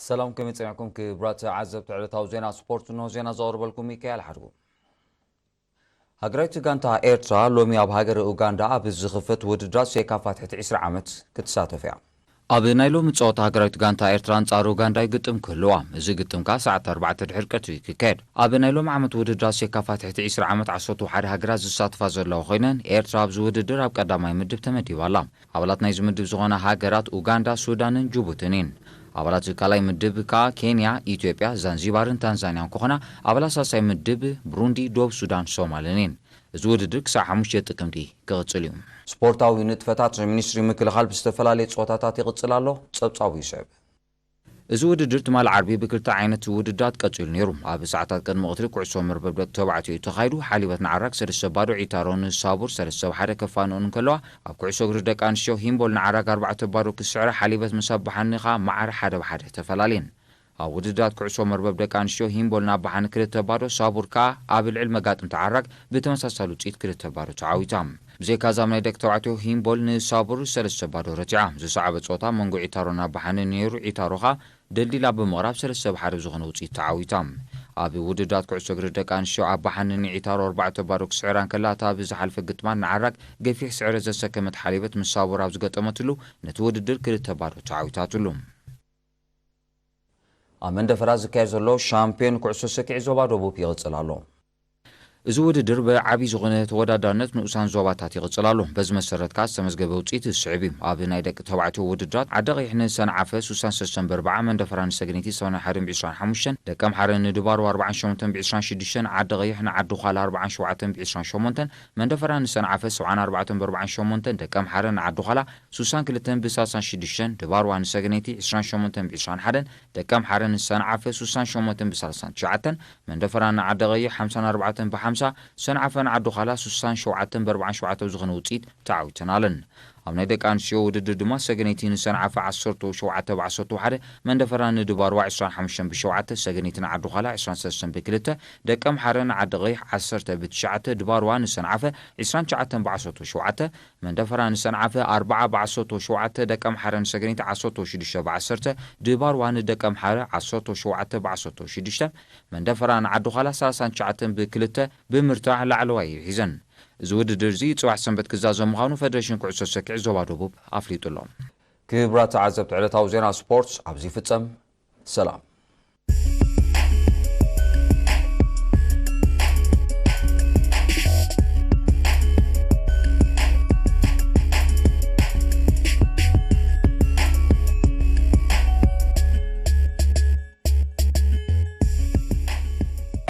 ሰላም፣ ከመይ ጸኒሕኩም ክቡራት ተዓዘብቲ ዕለታዊ ዜና ስፖርት? እንሆ ዜና ዘቕርበልኩም ሚካኤል ሓድጉ። ሃገራዊት ጋንታ ኤርትራ ሎሚ ኣብ ሃገረ ኡጋንዳ ኣብ ዝኽፈት ውድድራት ሴካፋ ትሕቲ ዕስራ ዓመት ክትሳተፍ እያ። ኣብ ናይ ሎሚ ጸወታ ሃገራዊት ጋንታ ኤርትራ ኣንጻር ኡጋንዳ ይግጥም ክህልዋ። እዚ ግጥም ከኣ ሰዓት ኣርባዕተ ድሕሪ ቀትሪ ክካየድ። ኣብ ናይ ሎሚ ዓመት ውድድራት ሴካፋ ትሕቲ ዕስራ ዓመት ዓሰርተ ሓደ ሃገራት ዝሳተፋ ዘለዋ ኮይነን፣ ኤርትራ ኣብዚ ውድድር ኣብ ቀዳማይ ምድብ ተመዲባ ኣላ። ኣባላት ናይዚ ምድብ ዝኾና ሃገራት ኡጋንዳ፣ ሱዳንን ጅቡትን እየን። ኣባላት ካልኣይ ምድብ ከኣ ኬንያ፣ ኢትዮጵያ፣ ዛንዚባርን ታንዛንያን ክኾና፣ ኣባላት ሳልሳይ ምድብ ብሩንዲ፣ ደቡብ ሱዳን፣ ሶማልን እየን። እዚ ውድድር ክሳዕ ሓሙሽተ ጥቅምቲ ክቕጽል እዩ። ስፖርታዊ ንጥፈታት። ሚኒስትሪ ምክልኻል ብዝተፈላለየ ጾታታት ይቕጽል ኣሎ። ጸብጻቡ ይስዕብ። እዚ ውድድር ትማሊ ዓርቢ ብክልተ ዓይነት ውድድራት ቀጺሉ ነይሩ። ኣብ ሰዓታት ቅድሚ ቀትሪ ኩዕሶ መርበብ ደቂ ተባዕትዮ እዩ ተኻይዱ። ሓሊበት ንዓራግ ሰለስተ ባዶ፣ ዒታሮ ንሳቡር ሰለስተ ብ ሓደ ከፋንኡን እንከለዋ፣ ኣብ ኩዕሶ እግሪ ደቂ ኣንስትዮ ሂምቦል ንዓራግ ኣርባዕተ ባዶ ክስዕራ፣ ሓሊበት ምስ ኣባሓኒ ከኣ መዓር ሓደ ብ ሓደ ተፈላለየን። ኣብ ውድድራት ኩዕሶ መርበብ ደቂ ኣንስትዮ ሂምቦል ንኣባሓኒ ክልተ ባዶ፣ ሳቡር ከኣ ኣብ ልዕል መጋጥምቲ ዓራግ ብተመሳሳሊ ውጽኢት ክልተ ባዶ ተዓዊታ። ብዘይካ እዛ ኣብ ናይ ደቂ ተባዕትዮ ሂምቦል ንሳቡር ሰለስተ ባዶ ረቲዓ። ዝሰዓበ ጸወታ መንጎ ዒታሮን ኣባሓንን ነይሩ። ዒታሮ ከኣ ደልዲላ ብምቕራብ ሰለስተ ብ ሓደ ብዝኾነ ውጽኢት ተዓዊታ። ኣብ ውድድራት ኩዕሶ እግሪ ደቂ ኣንስትዮ ኣባሓንን ንዒታሮ ኣርባዕተ ባዶ ክስዕራ እንከላ፣ እታ ብዝሓልፈ ግጥማት ንዓራግ ገፊሕ ስዕረት ዘሰከመት ሓሊበት ምስ ሳቡር ኣብ ዝገጠመትሉ ነቲ ውድድር ክልተ ባዶ ተዓዊታትሉ። ኣብ መንደፈራ ዝካየድ ዘሎ ሻምፒዮን ኩዕሶ ሰኪዕ ዞባ ደቡብ ይቕጽል ኣሎ። እዚ ውድድር ብዓቢ ዝኾነ ተወዳዳርነት ንኡሳን ዞባታት ይቕጽል ኣሎ። በዚ መሰረት ከኣ ዝተመዝገበ ውጽኢት ዝስዕብ እዩ። ኣብ ናይ ደቂ ተባዕትዮ ውድድራት ዓዲ ቀይሕ ንሰንዓፈ ሱሳን ሰለስተን ብ ኣርባዓ፣ መንደፈራ ንሰገነይቲ ሰማንያን ሓደን ብ ዕስራን ሓሙሽተን፣ ደቂ ኣምሓረ ንድባርዋ ኣርባዓን ሸሞንተን ብ ዕስራን ሽዱሽተን፣ ዓዲ ቀይሕ ንዓዲ ዃላ ኣርባዓን ሸውዓተን ብ ዕስራን ሸሞንተን፣ መንደፈራ ንሰንዓፈ ሰብዓን ኣርባዕተን ብ ኣርባዓን ሸሞንተን፣ ደቂ ኣምሓረ ንዓዲ ዃላ ሱሳን ክልተን ብ ሰላሳን ሽዱሽተን፣ ድባርዋ ንሰገነይቲ ዕስራን ሸሞንተን ብ ዕስራን ሓደን፣ ደቂ ኣምሓረ ንሰንዓፈ ሱሳን ሸሞንተን ብ ሰላሳን ትሽዓተን፣ መንደፈራ ንዓዲ ቀይሕ ሓምሳን ኣርባዕተን ብ ሓምሳ፣ ሰንዓፈ ንዓዲ ዃላ ሱሳን ሸውዓተን ብ ኣርባዓን ሸውዓተን ብዝኾነ ውጽኢት ተዓዊተን ኣለን። ኣብ ናይ ደቂ ኣንስትዮ ውድድር ድማ ሰገነይቲ ንሰንዓፈ ዓሰርተ ሸውዓተ ብ ዓሰርተ ሓደ፣ መንደፈራ ንድባርዋ ዕስራን ሓሙሽተን ብ ሸውዓተ፣ ሰገነይቲ ንዓዲ ዃላ ዕስራን ሰለስተን ብ ክልተ፣ ደቂ ኣምሓረ ንዓዲ ቀይሕ ዓሰርተ ብ ትሽዓተ፣ ድባርዋ ንሰንዓፈ ዕስራን ትሽዓተን ብ ዓሰርተ ሸውዓተ፣ መንደፈራ ንሰንዓፈ ኣርባዓ ብ ዓሰርተ ሸውዓተ፣ ደቂ ኣምሓረ ንሰገነይቲ ዓሰርተ ሽዱሽተ ብ ዓሰርተ፣ ድባርዋ ንደቂ ኣምሓረ ዓሰርተ ሸውዓተ ብ ዓሰርተ ሽዱሽተ፣ መንደፈራ ንዓዲ ዃላ ሰላሳን ትሽዓተን ብ ክልተ ብምርታዕ ላዕለዋይ እዩ ሒዘን። እዚ ውድድር እዚ ጽባሕ ሰንበት ክዛዘም ምዃኑ ፈደረሽን ኩዕሶ ሰኪዕ ዞባ ደቡብ ኣፍሊጡ ኣሎ። ክቡራት ተዓዘብቲ፣ ዕለታዊ ዜና ስፖርት ኣብዚ ይፍጸም። ሰላም።